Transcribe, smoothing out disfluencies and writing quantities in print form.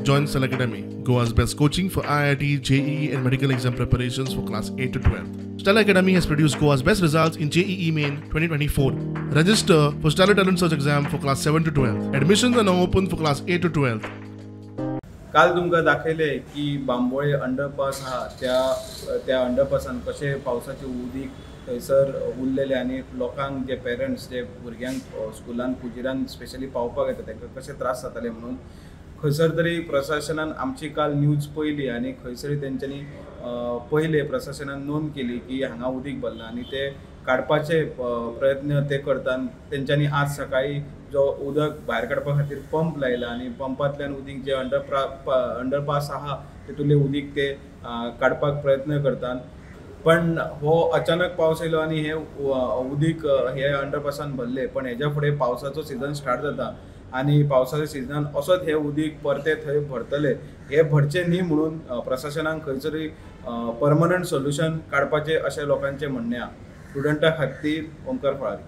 Join Stellar Academy, Goa's best coaching for IIT, JEE and medical exam preparations for class 8 to 12. Stellar Academy has produced Goa's best results in JEE Main 2024. Register for Stellar Talent Search exam for class 7 to 12. Admissions are now open for class 8 to 12. काल तुमकां दाखयलें की Bambolim underpass आहा त्या अंडरपासान कशें पावसाचें उदीक थंयसर उरलेलें आनी लोकांक जे पेरंट्स जे भुरग्यांक स्कुलान कुजिरान स्पेशली पावपाक येता तांकां कशे त्रास जाताले म्हणून खंयसर तरी प्रशासनान आमची काल न्यूज पळयली आनी खंयसरी तेंच्यांनी पयलें प्रशासनान नोंद केली की हांगा उदीक भरलां आनी ते काडपाचे प्रयत्न ते करता. तेंच्यांनी आज सकाळी जो उदक भायर काडपा खातीर पंप लायला आनी पंपांतल्यान उदीक जे अंडरपास आहा तेतूंतलें उदीक ते काडपाक प्रयत्न करतात. पण हो अचानक पावस येयलो आनी हे उदीक हे अंडरपासान भरले, पण हेज्या फुडें पावसाचो सिजन स्टार्ट जाता आनी पावसाच्या सिजनान असोच हे उदीक परते थंय भरतले. हे भरचे न्ही म्हणून प्रशासनान खंयसरी परमनंट सोल्युशन काडपाचें अशें लोकांचें म्हणणें आहा. स्टुडंटा खातीर ओमकार फळारी.